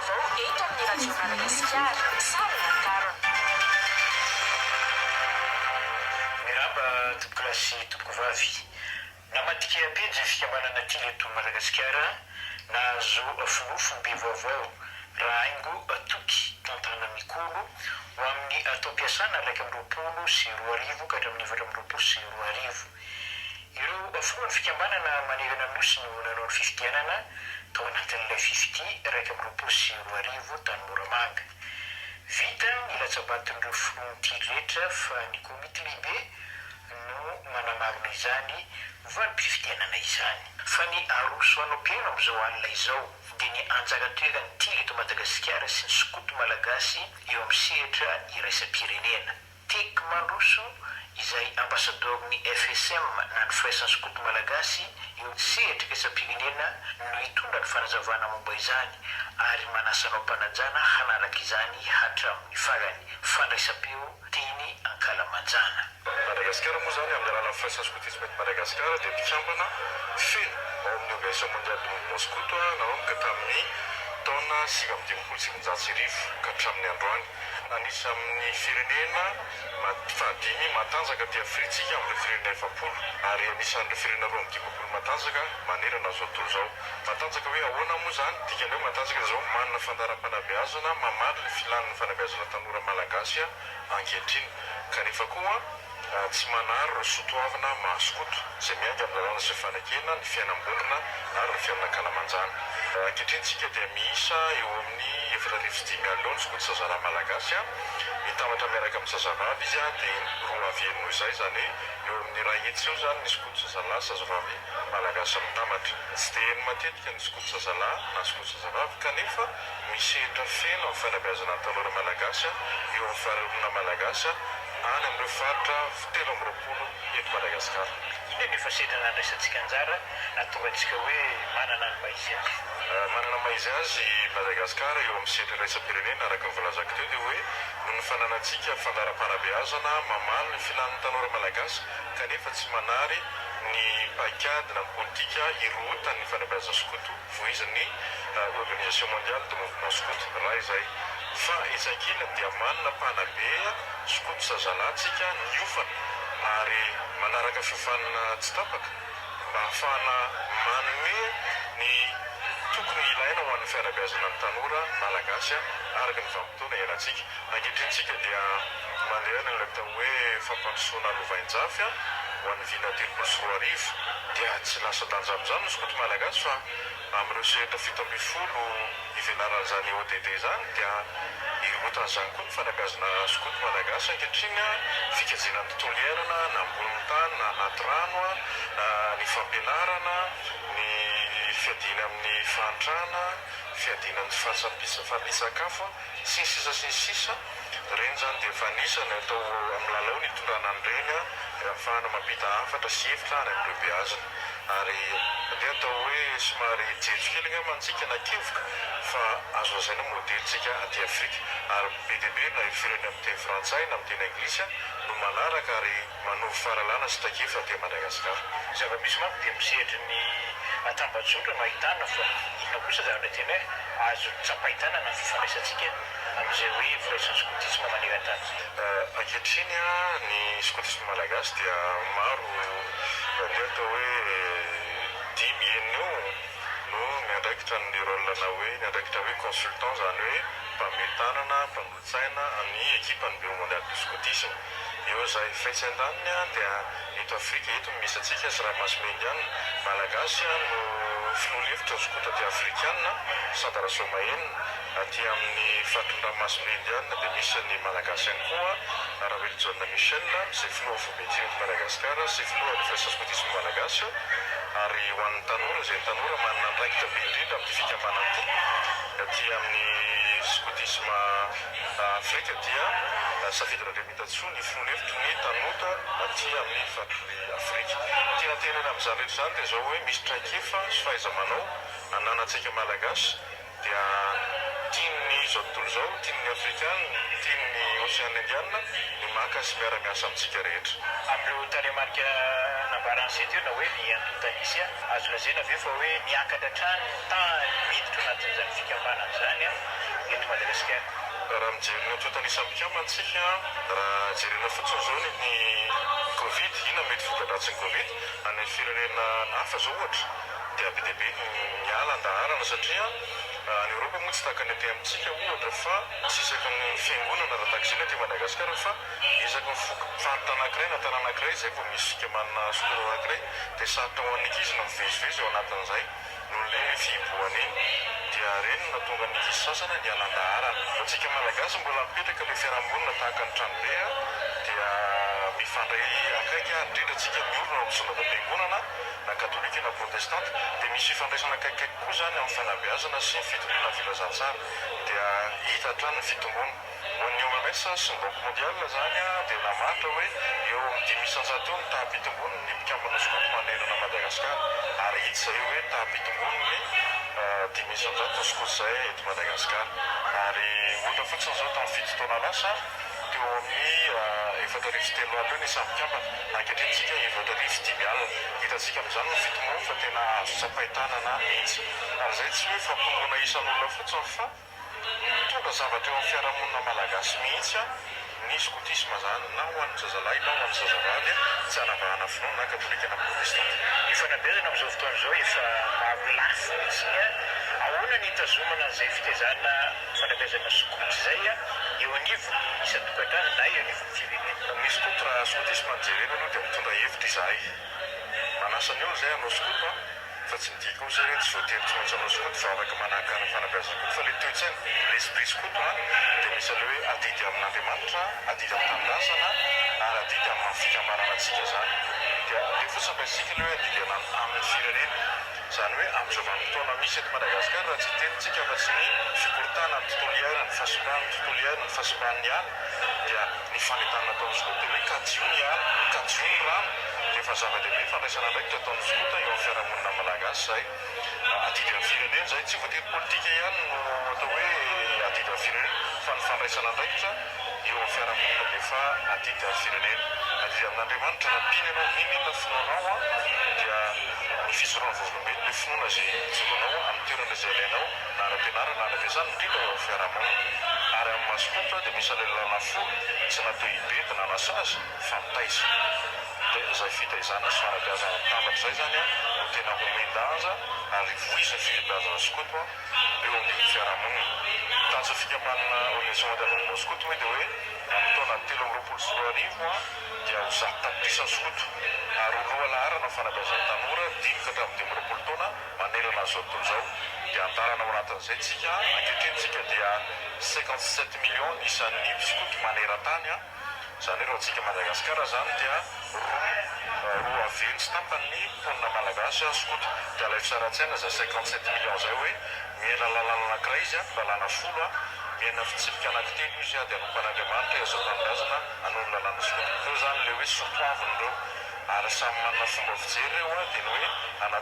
vaovao eto amin'ny Radio Madagasikara. Sary nakarina. Miarahaba tompokolahy sy tompokovavy. Namadika pejy fikambanana Tily eto Madagasikara, nahazo filoha foibe vaovao Rahaingo Toky Tantana Mikolo ho amin'ny taom-piasana 2021 ka hatramin'ny 2024. Ireo filohan'ny fikambanana manerana ny Nosy no nanao ny fifidianana tao anatin'ilay Fifti 2021 tany Moramanga. Vita ny latsa-baton'ireo filohan'ny Tily rehetra fa ny komity lehibe no manamarina izany valim-pifidianana izany. Fa ny aroso hanao mpihaino amin'izao alina izao dia ny anjara toeran'ny Tily eto Madagasikara sy ny skoto malagasy eo amin'ny sehatra iraisam-pirenena. Tech Mandroso izay ambasadaoron'ny FSM na ny Firaisan'ny Skoto Malagasy eo amin'ny sehatra iraisam-pirenena no hitondra ny fanazavana momba izany ary manasa anao am-panajana hanaraka izany hatramin'ny farany. Fandraisam-peo teny ankalamanjana. Madagasikara moa izany amin'ny alalan'ny Firaisan'ny Skotisma eto Madagasikara dia mpikambana feno ao amin'ny Organisation Mondiale du Mouvement Skoto nanomboka tamin'ny taona 1959 ka hatramin'ny androany. Anisan'ny firenena fahadimy matanjaka aty Afritsika amin'ireo firenena 40 ary anisan'ireo firenena 52 matanjaka manerana izao tontolo izao. Matanjaka hoe ahoana moa izany? Dikany hoe matanjaka dia izao, manana fandaharam-panabeazana mamaly ny filan'ny fanabeazana tanora malagasy ankehitriny kanefa koa tsy manary ireo soa toavina maha skoto izay miainga amin'ny lalàna sy fanekena ny fiainam-bondrona ary ny fiainana ankalamanjana. Ankehitriny isika dia miisa eo amin'ny 504 eo ny skoto zazalahy malagasy, mitambatra miaraka amin'ny zazavavy izy dia roa avy heny noho izay, izany hoe eo amin'ny 100 eo izany ny skoto zazalahy sy zazavavy malagasy mitambatra. Tsy dia heno matetika ny skoto zazalahy na skoto zazavavy kanefa misehatra feno amin'ny fanabeazana ny tanora malagasy eo amin'ny faharoana malagasy any amin'ireo faritra 23 eto Madagasikara. Inona no efa sedra nandraisantsika anjara nahatonga antsika hoe manana ny maha izy azy? Manana ny maha izy azy i Madagasikara eo amin'ny sehatra iraisam-pirenena araka ny voalazako teo dia hoe noho ny fananantsika fandaharam-panabeazana mamaly ny filan'ny tanora malagasy kanefa tsy manary ny paikady na ny politika hirohotan'ny fanabeazana skoto voizin'ny Organisation Mondiale de Mouvement Scout raha izay fa etsy ankilany dia manana mpanabe skoto zazalahy tsika niofana ary manaraka fiofanana tsy tapaka mba hahafahana manome ny tokony ilaina ho an'ny fiarabeazana ny tanora malagasy araka ny vanim-potoana iainantsika. Ankehitriny tsika dia mandeha any ilay atao hoe fampandrosoana lovainjafy ho an'ny vina 2030 dia tsy lasa-danja amin'izany ny skoto malagasy fa amin'ireo sehatra 17 ivelaran'izany ODD izany dia irotan'izany koa ny fanabeazana skoto malagasy ankehitriny, fikajiana ny tontolo iainana na ambonin'ny tany na anaty rano, ny fampianarana, ny fiadiana amin'ny fahantrana, fiadiana ny fahampian-tsakafo. Sy ny sisa sy ny sisa Ireny izany dia efa anisan'ny atao amin'ny lalao ny hitondrana an'ireny ahafahana mampita hafatra sy hevitra any amin'ireo beazina. Ary andeha atao hoe somary jejo kely angamba antsika na kevoka fa azo lazaina hoe modelintsika aty Afrika. Ary be dia be na ireo firenena miteny frantsay na miteny anglisy no manaraka ary manovo fahalalana sy traikefa aty Madagasikara. Ny zava-misy manko dia misehatry ny tambajotra no ahitana fa inona kosa zavatra tena hoe azo tsapain-tanana ny fifandraisantsika amin'izay hoe firaisan'ny skotisma maneran-tany izay. Ankehitriny ny skotisma malagasy dia maro andeha atao hoe dimy enina eo no miandraikitra ny rôle na hoe miandraikitra hoe consultant izany hoe mpanome tanana, Tsaina ny ekipan'ny Bureau Mondial du Scoutisme. Eo izay. Fa etsy andaniny dia eto Afrika eto no misy antsika sy ranomasimbe Indiana. Malagasy no filoha lefitra ny skoto aty Afrikana, Sada Rasoamahenina. Aty amin'ny faritry ny ranomasimbe Indiana dia misy ny Malagasy ihany koa, Ravelojaona Michel, izay filoha foibe ity eto Madagasikara sy filohan'ny Firaisan'ny Skotisma Malagasy. Ary ho an'ny tanora izay tanora manana andraikitra be indrindra amin'ity fikambanana ity aty amin'ny skotisma Afrika dia Safidy Randriamitatsoa ny filoha lefitry ny tanota aty amin'ny faritry Afrika. Tiana tenena amin'izany rehetra izany dia izao hoe misy traikefa sy fahaiza-manao ananantsika Malagasy dia tian'ny izao tontolo izao, tian'ny Afrikana, tian'ny Oseana Indiana ny maka sy miara-miasa amintsika rehetra. Amin'ireo tarehimarika nambaran'i Seth io na hoe ny antontan'isa, azo lazaina ve fa hoe miakatra hatrany ny tahan'ny miditra anatin'izany fikambanana izany? Raha mijery ny antontan'isan'ny mpikambana isika, raha jerena fotsiny izao ny ny Covid, inona no mety voka-dratsin'ny Covid? Any amin'ny firenena hafa izao ohatra dia be dia be ny miala an-daharana satria any Eoropa moa tsy tahaka ny aty amintsika ohatra fa tsy isaky ny fiangonana raha tahaka izay ny aty Madagasikara fa isaky ny foko faritra anankiray na tanàna anankiray izay vao misy fikambanana skoto anankiray dia sarotra ho an'ny ankizy ny mivezivezy ao anatin'izay. Noho le fihibohana iny dia reny no nahatonga ny ankizy sasany niala an-daharana. Ho antsika Malagasy mbola mipetraka le fiarahamonina tahaka ny tranobe dia mifandray akaiky ary indrindra antsika miorina ao amin'ny synodam-piangonana na katolika na protestanta dia misy fifandraisana akaikikaiky koa izany amin'ny fanabeazana sy ny fitoriana ny filazantsara dia hita hatrany ny fitomboana. Ho an'ny OMS sy ny Banque Mondiale izany dia namaritra hoe eo amin'ny 5% eo ny taham-pitomboan'ny mpikambana skoto manerana an'i Madagasikara ary hita izay hoe taham-pitomboan'ny 5% ny skoto izay eto Madagasikara. Ary ohatra fotsiny izao tamin'ny fito taona lasa teo amin'ny 4300 eo ny isan'ny mpikambana, ankehitriny isika 4500. Hitantsika amin'izany ny fitomboany fa tena azo tsapain-tanana mihitsy. Ary izay tsy hoe fampitomboana isan'olona fotsiny fa. Mitondra zavatra eo amin'ny fiarahamonina malagasy mihitsy ny skotisma izany, na ho an'ny zazalahy na ho an'ny zazavavy, tsy anavahana finoana na katolika na protestanta. Ny fanabeazana amin'izao fotoana izao efa maro lafy mihitsy ny ahoana ny hitazomana an'izay fitaizana fanabeazana skoto izay eo anivon'ny isan-tokantrano na eo anivon'ny firenena. Ny skoto raha skotisma no jerena aloha dia mitondra hevitra izahay. Manasa ny olona izay hanao skoto an. Fa tsy midika kosa hoe tsy voatery tsy maintsy hanao skoto fa afaka manahaka ny fanabeazana skoto fa le toe-tsaina, l'esprit skoto an, dia misy an'le hoe adidy amin'Andriamanitra, adidy amin'ny tanindrazana ary adidy amin'ny maha fikambanana antsika zany. Dia aleo fotsiny raisitsika le hoe adidy amin'ny firenena. Izany hoe amin'izao vanim-potoana misy eto Madagasikara raha tsy hiteny tsika afa-tsy ny fikorontanan'ny tontolo iainana, ny fahasimban'ny tontolo iainana, ny fahasimban'ny ala dia ny fanentanana ataon'ny skoto dia hoe kajio ny ala, kajio ny rano. Dia efa zava-dehibe ny fandraisana andraikitra ataon'ny skoto eo amin'ny fiarahamonina malagasy izay. Adidy amin'ny firenena izay. Tsy voatery politika ihany no atao hoe adidy amin'ny firenena fa ny fandraisana andraikitra eo amin'ny fiarahamonina dia efa adidy amin'ny firenena. Adidy amin'Andriamanitra, raha mpino ianao, n'inon'inona finoanao dia ny fijoroana vavolombelona ilay finoana izay ijoroanao amin'ny toerana izay alainao na any am-pianarana na any am-piasana indrindra eo amin'ny fiarahamonina. Ary amin'ny maha skoto dia misy an'ilay lalàna folo tsy natao hibedy na hanasazy fa mitaiza. Dia izay fitaizana sy fanabeazana mitambatra izay izany no tena omen-danja ary voizin'ny fibeazana skoto eo anivon'ny fiarahamonina. Tanjon'ny fikambanana Organisation Mondiale du Mouvement Skoto moa dia hoe amin'ny taona 2023 dia ho 100 tapitrisa ny skoto ary ho lohalaharana amin'ny fanabeazana tanora dimy ka hatramin'ny 25 taona manerana an'izao tontolo izao. Dia andarana ao anatin'izay tsika, ankehitriny tsika dia 57 millions ny isan'ny skoto maneran-tany. Izany hoe raha antsika Madagasikara izany dia roa roa avelo sy tapany ny mponina malagasy skoto. Dia alaivo sary an-tsaina izay 57 millions izay hoe miaina lalàna anankiray izy, lalàna folo, miaina fitsipika anankitelo izy dia hanompo an'Andriamanitra, hiasa tanindrazana, hanao ny lalàna skoto. Ireo izany ilay hoe soatoavina ireo. Ary samy manana fomba fijery ireo dia ny hoe hana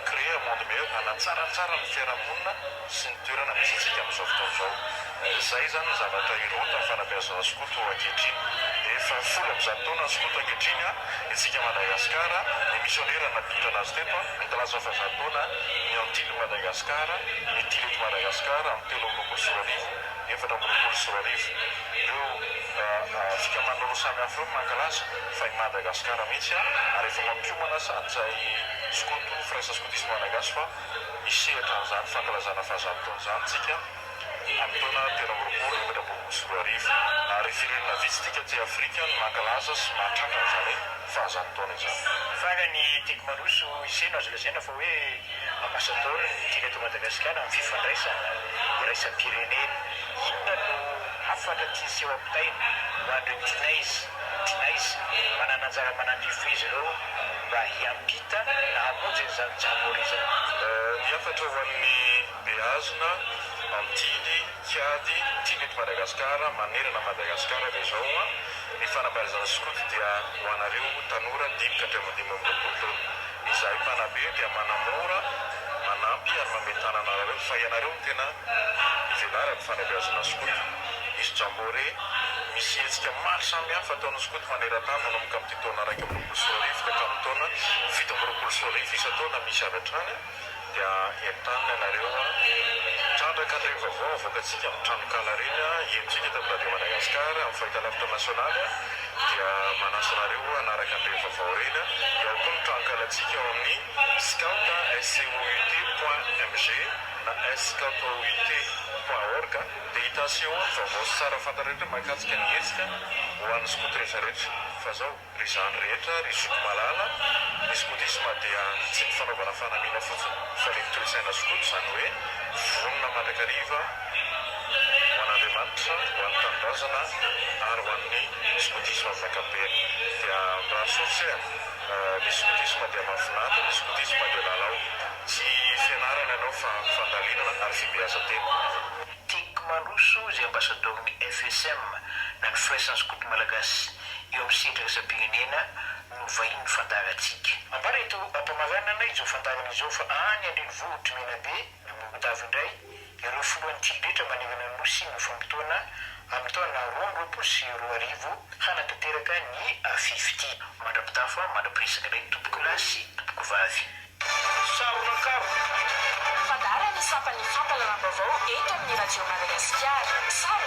créer un monde meilleur, hanatsaratsara ny fiarahamonina sy ny toerana misy antsika amin'izao fotoana izao. Izay izany ny zavatra hironta amin'ny fanabeazana skoto ankehitriny. Efa 110 taona ny skoto ankehitriny isika Madagasikara, ny misionera nampiditra anazy teto, nilaza fa 100 taona ny Antily Madagasikara, ny Tily eto Madagasikara amin'ny 2023, 2024. Ireo fikambanana roa samy hafa ireo no mankalaza fa i Madagasikara mihitsy ary efa mampiomana sady izahay skoto, Firaisan'ny Skotisma Malagasy fa hisehatra an'izany fankalazana fahazato taona izany tsika amin'ny taona 2024 ary firenena vitsy tika aty Afrika no mankalaza sy mahatratra an'izany fahazato taona izany. Farany tiako mandroso ise no azo lazaina fa hoe ambasadaoro ny tily eto Madagasikara amin'ny fifandraisana iraisam-pirenena. Inona no hafatra tian'i seho ampitaina ho an'ireo tinaiza, tinaiza, manana anjara manandrify izy ireo mba hiampita na hamonjy an'izany jamboree izany? Ny hafatra ho an'ny beazina, antily, kiady, tily eto Madagasikara, manerana an'i Madagasikara dia izao, ny fanabeazana skoto dia ho anareo tanora dimy ka hatramin'ny 25 taona. Izahay mpanabe dia manamora, manampy ary manome tanana anareo fa ianareo no tena ivelaran'ny fanabeazana skoto. Misy jamboree, misy hetsika maro samihafa ataon'ny skoto maneran-tany manomboka amin'ity taona 2021 ka hatramin'ny taona 2027 isan-taona misy avy hatrany dia entanina ianareo. Mitrandraka an'ireny vaovao avoakantsika amin'ny tranonkala ireny, henontsika eto amin'ny Radio Madagascar, amin'ny fahitalavitra nasionaly, dia manasa anareo hanaraka an'ireny vaovao ireny. Dia ao koa ny tranonkalantsika ao amin'ny scout, S-C-O-U-T, point M-G na S-C-O-U-T point org, dia hita aseho ao ny vaovao sy tsara fantatra rehetra mahakasika ny hetsika ho an'ny skoto rehetra rehetra. Fa zao. Ry zandry rehetra, ry zoky malala, ny skotisma dia tsy ny fanaovana fanamiana fotsiny fa ilay toe-tsaina skoto, izany hoe vonona mandrakariva ho an'Andriamanitra, ho an'ny tanindrazana ary ho an'ny skotisma amin'ny ankapobeny. Dia mirary soa ry se a! Ny skotisma dia mahafinaritra, ny skotisma dia lalao. Tsy fianarana ianao fa fandalinana ary fibeazan-tena. Tiako mandroso izay ambasadaoron'ny FSM na ny Firaisan'ny Skoto Malagasy eo amin'ny sehatra iraisam-pirenena no vahinin'ny fandaharantsika. Ambara eto am-pamaranana izao fandaharana izao fa any an-drenivohitr'i Menabe na Morondava indray ireo filohan'ny Tily rehetra manerana ny Nosy no hifamotoana amin'ny taona 2022 hanatanteraka ny Fifitia. Mandra-pitafa, mandra-piresaka indray tompokolahy sy tompokovavy. Saron'Ankaro. Fandaharan'ny sampan'ny fampahalalam-baovao eto amin'ny Radio Madagasikara.